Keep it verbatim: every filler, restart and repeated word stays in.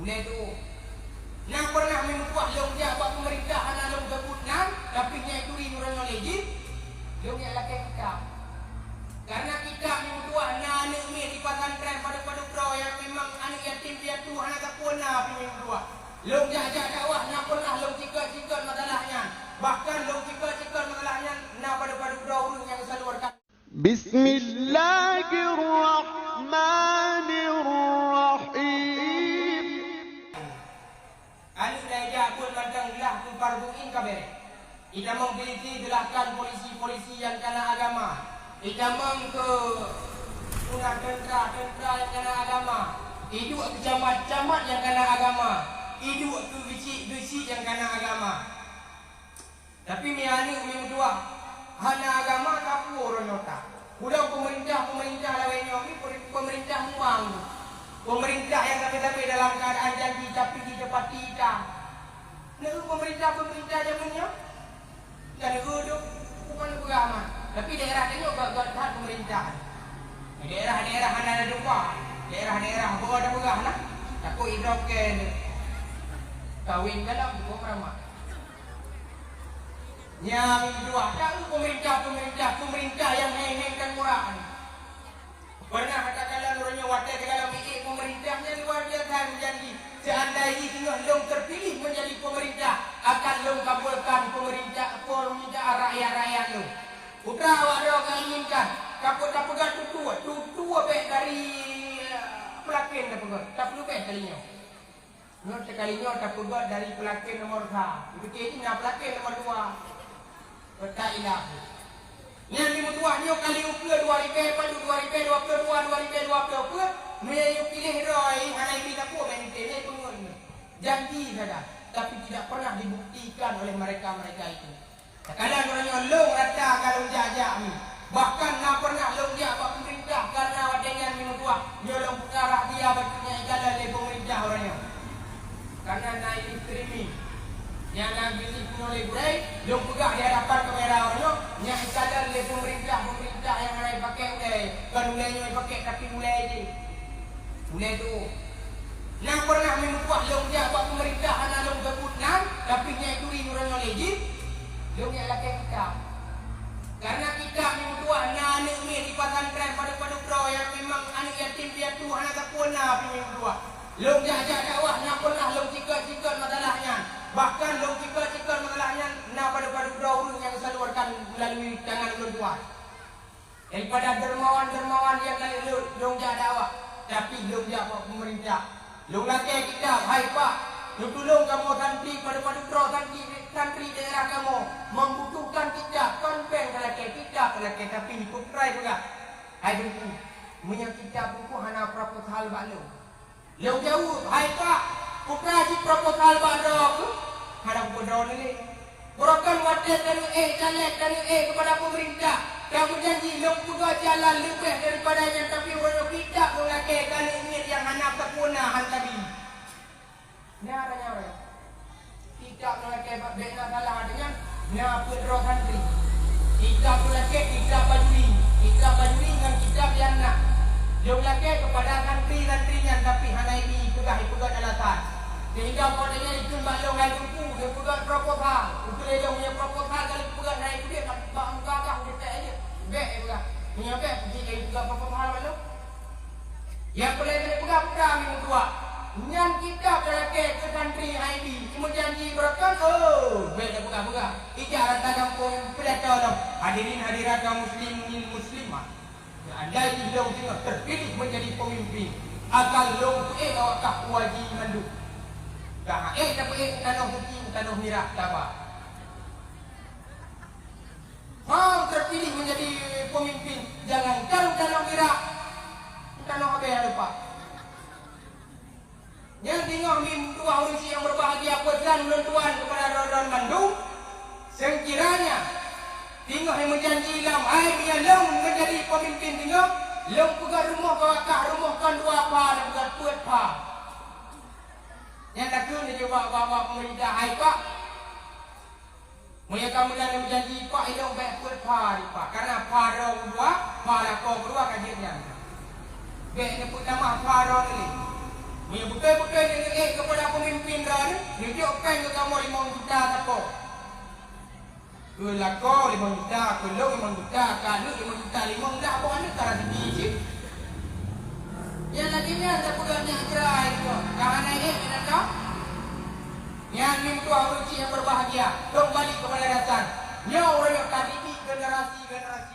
Ulée tuoh. Na pernah meutuah lôn jak bak peumeurintah hana lôn geubeuet nan, tapi nyang turi uroe nyoe lé jih, lôn jak lakée kitab. Karena kitab meutuah na aneuk miet di pesantren padub-padub droe nyang memang aneuk yatim piatu hana sapeue na pih meutuah. Lôn jak-jak dakwah na pernah lôn cikot-cikot masalah nyan. Bahkan lôn cikot-cikot masalah nyan na padub-padub droe ureuëng nyang salurkan. بسم الله الرحمن الرحيم. Aneuk dai jak buet mantong glah keu Fardhu Ain ka bèrèh. Itamong polisi geulahkan polisi-polisi nyang kana agama. Itamong keu punah teuntra-teuntra nyang kana agama. Iduek keu camat-camat nyang kana agama. Iduek keu geuchik-geuchik nyang kana agama. Tapi mi aneuk mi meutuah hana agama, ka peue uroe nyoe that. Udang peumeurintah-peumeurintah lawét nyoe mi peumeurintah muang. Peumeurintah nyang sabe-sabe dalam keuadaan janji tapi jiteupatékan. Neu peumeurintah-peumeurintah jameun nyoe? Ka neu dum, bukan peugah mah. Tapi daerah tanyoe göt-göt that peumeurintah. Daerah-daerah hana ada dumpa. Daerah-daerah boh ada peugah lah. Takut idrop ke kawin dalam bukan ramah. Nyang dua, tahu pemerintah-pemerintah, pemerintah yang heng-heng dan murah ni. Pernah katakanlah uroe nyoe watée takalon miék pemerintah nyang luar biasa meujanji, seandai jih singoh lôn terpilih menjadi pemerintah, akan lôn kabulkan pemerintah, permintaan rakyat-rakyat lôn. Putra awak droe ka inginkan, kapot tapeugah tutoe, tutoe bék dari, eh, Peulakén tapeugah, tapi leubeh kali nyoe. Nyoe sekali nyoe tapeugah dari Peulakén nomor sa. Beutôi jih na Peulakén nomor dua. Peurintah ilah. Nyan di meutuah nyoe kali ukeue dua ribèe padub dua ribèe dua ploh dua, dua ribèe dua ploh peuet, meunyoe piléh droe hana ibi sapeue meuntée lé peungeut nyoe. Janji saja, tapi tidak pernah dibuktikan oleh mereka-mereka itu. Kadang uroe nyoe lôn rata ka lôn jak-jak mi. Bahkan na pernah lôn jak bak peumeurintah karena watée nyan mi meutuah nyoe lôn peugah rahsia bacut nyang ikalon lé peumeurintah uroe nyoe. Karena na istri mi nyang na geulieh keunoe lé gurée, lôn peugah di hadapan kamera uroe nyoe nyang ikalon lé peumeurintah-peumeurintah nyang hana ipaké ulée, kon ulée nyoe ipaké tapi ulée jih. Ulée tuoh. Nyang pernah meutuah lôn jak bak peumeurintah hana lôn geubeuet nan, tapi nyang turi uroe nyoe lé jih, lôn jak lakée kitab. Karena kitab meutuah na aneuk miet di pesantren padub-padub droe nyang memang aneuk yatim piatu hana sapeue na pih meutuah. Lôn jak-jak dakwah na pernah lôn cikot-cikot masalah nyan. Bahkan lôn cikot-cikot masalah nyan na padub-padub droe ureuëng nyang salurkan melalui tangan ulôn tuan. Daripada dermawan-dermawan nyang laén lôn, lôn jak dakwah, tapi lôn jak bak peumeurintah. Lôn lakée kitab, "Hai Pak, neutulông kamoe santri padub-padub droe santri, santri daerah kamoe membutuhkan kitab, kon péng talakée kitab talakée, tapi peue keurai peugah. Hai Teungku, meunyoe kitab Teungku hana proposal bak lôn." Lôn jaweueb, "Hai Pak, peue keurai jih proposal bak droe keuh?" "Hana peue droe lé." Beureukan watée taneuk ék caleg, taneuk ék keupada peumeurintah, tameujanji lôn peugah jalan leubeh daripada nyan, tapi uroe nyoe kitab lôn lakée ka lheueh miet nyang hana sapeue na han tabi. Nyan, nyan, nyan. Kitab lôn lakée bak bék na salah, artinya na peuet droe santri. Kitab lôn lakée kitab bajuri, kitab bajuri ngon kitab nyang na. Lôn lakée keupada santri-santri nyan, tapi hana ibi peugah, ipeugah alasan. Sehingga watée nyan ikheun bak lôn hai Teungku, geupeugah proposal. Ukeue lé lôn meunyoe proposal ka lheueh peugah hai udeb bak muka kah udeb that jeuet. Bék, ipeugah. Meunyoe bék, peugah proposal bak lôn. Nyang peureulée lôn peugah peue keuh meutuah. Nyan kitab talakée keu santri hai bi, meujanji beureukat, oh, bék tapeugah-peugah. Ijak rata gampông pidato lom. Hadirin hadirat kaum muslimin muslimat. Andai jih lôn singoh terpilih menjadi pemimpin, akan lôn peuék awak kah u haji mandum. Ka ék tapeuék u tanoh suci, u tanoh mirah, saba. Hang terpilih menjadi pemimpin, jangankan u tanoh mirah, u tanoh abée lupa. Nyan singoh meutuah ureuëng nyang berbahagia, pesan ulôn tuan kepada droe-droe mandum, sekiranya singoh nyang meujanji lam hai meunyoe lôn menjadi pemimpin singoh, lôn peugah rumoh keu awak kah rumoh kon dua pha, lôn peugah peuet pha. Nyan takheun laju bak, bak, bak pemerintah, hai Pak, meunyoe kamoe na meujanji, Pak, ilôn bék peuet pha, Pak. Karena pha droe keudua, pha lakoe keudua ka jeuet nyan. Bék neupeutamah pha droe lé. Meunyoe beutôi-beutôi neuék keupada peumimpin droeneuh, neujok péng keu kamoe limong juta sapo. Keu lakoe limong juta, keu lôn limong juta, keu aneuk limong juta, limong blah boh aneuk ka raseuki cit. Nyang lagèe nyan tapeugah nyang jrai nyoe, ka hana ék nyan ka. Nyan meutuah ureueng nyang berbahagia, kembali kepada dasar. Nyoe ureueng nyang ka didik generasi-generasi.